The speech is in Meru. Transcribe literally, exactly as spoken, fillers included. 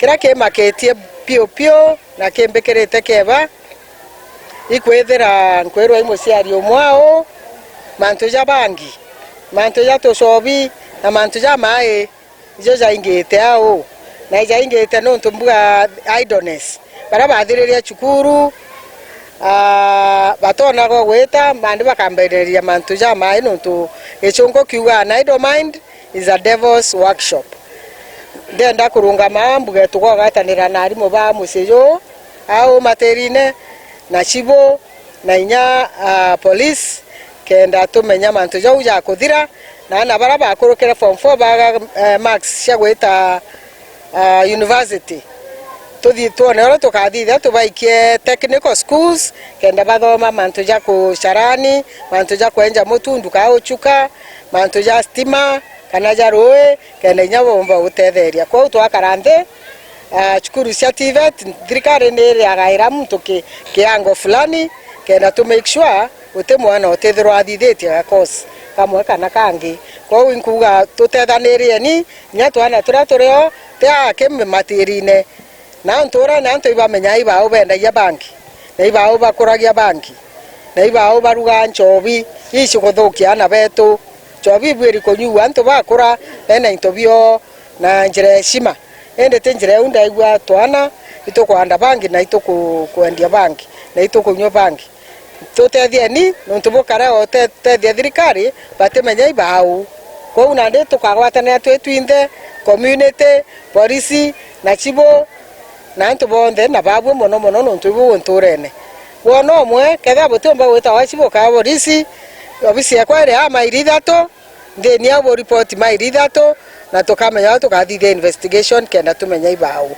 Kiria kimakitie piu piu na kimbikirite kieba, ikwithira nkwirwa i muciari umwe au, mantu ja bangi, mantu ja tucobi, na mantu ja mai, ijo jaingite au, na ijaingite nontu mbuga idleness. Baria bathiririe cukuru, ah, batonagwa gwita, mandi bakambiriria mantu ja mai, nontu gichunku kiuga, "An idle mind is a devil's workshop." Ndenda kurungama mbuge tugogwatanira na arimu ba mucii juu, au matirine, na cibu, na inya, ah, police, kenda tumenya mantu jau jakuthira, na ana baria bakurukire form four baga, eh, marks cia gwita, ah, university. Tuthi twone uria tukathithia tubaikie technical schools, kenda bathoma mantu ja kucarani, mantu ja kwenja mutu, nduka uchuka, mantu ja stima, kana ja rui, kenda inya boomba gutetheria. Kwou twakara nthi, ah, cukuru cia TVET, thirikari ni iriagaira muntu ki-, kiango fulani, kenda to make sure guti mwana utithirwa athithitie ga course kamwe kana kangi. Kwou inkuuga tutethanirieni, inya twana turia turio ti aki matirine. Na nturene antu ibamenyaa ibau bendagia bangi, na ibau bakuragia bangi, na ibau barugaa nchobi ii cikuthukia aana betu. Nchobi ibwiri kunyuua antu bakura bena into bio na njira ya heshima. Indi ti njira iu ndaigua twana itukwanda bangi na ituku-, kwendia bangi na itukunyua bangi. Tutethieni, nontu bukarea gutethia thirikari, batimenya ibau. Kwou nandi tukagwatanira twi twinthe, community, polisi, na chibu, na antu bonthe, na babue mono mono, nontu ibu nturene. Wona umwe, kethira butiumba gwita gwa chibu kana polisi, obisi yakwa iri aa mairi ithatu, nthini au bu report mairi ithatu, na tukamenya uria tukathithia investigation kenda tumenya ibau.